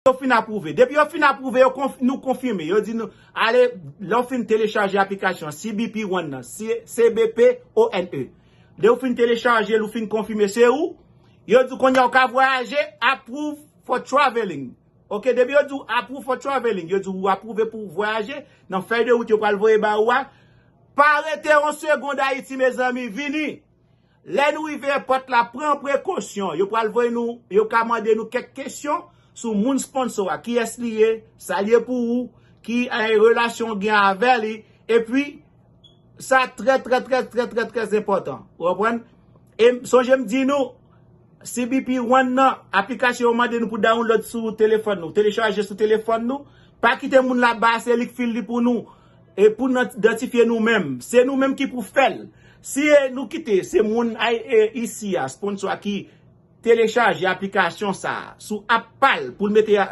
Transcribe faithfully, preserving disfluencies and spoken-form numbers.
yo fin apwouve. Depi yo fin apwouve, yo konf, nou konfime. Yo di nou, ale, lè w fin telechaje aplikasyon C B P One nan, C, C B P O N E. Lè w fin telechaje l, ou fin konfime se ou, yo di w kounye a w ka vwayaje, approve for traveling. Ok, depi yo di w approve for traveling, yo di w apwouve pou vwayaje, nan fèy de wout yo pral voye ba ou a, pa rete yon segonn Ayiti, mezanmi, vini. Lè nou rive èpòt la, pran prekosyon. Yo pral voye nou, yo ka mande nou kèk kesyon sou moun sponsor a, kiyès li ye, sa l ye pou ou, ki eh, relasyon w gen avè li, epi sa trè, trè, trè, trè, trè, trè enpòtan. Ou konprann? E sonje m di nou, C B P One nan, aplikasyon yo mande nou pou download sou telefòn nou, telechaje sou telefòn nou. Pa kite moun la ba se li k fil li pou nou. E pou n idantifye nou menm. Se nou menm ki pou fè l. Si e, nou kite, se moun ay, e, isi a, sponsor a ki telechaje aplikasyon sa a sou app pa l pou l mete a,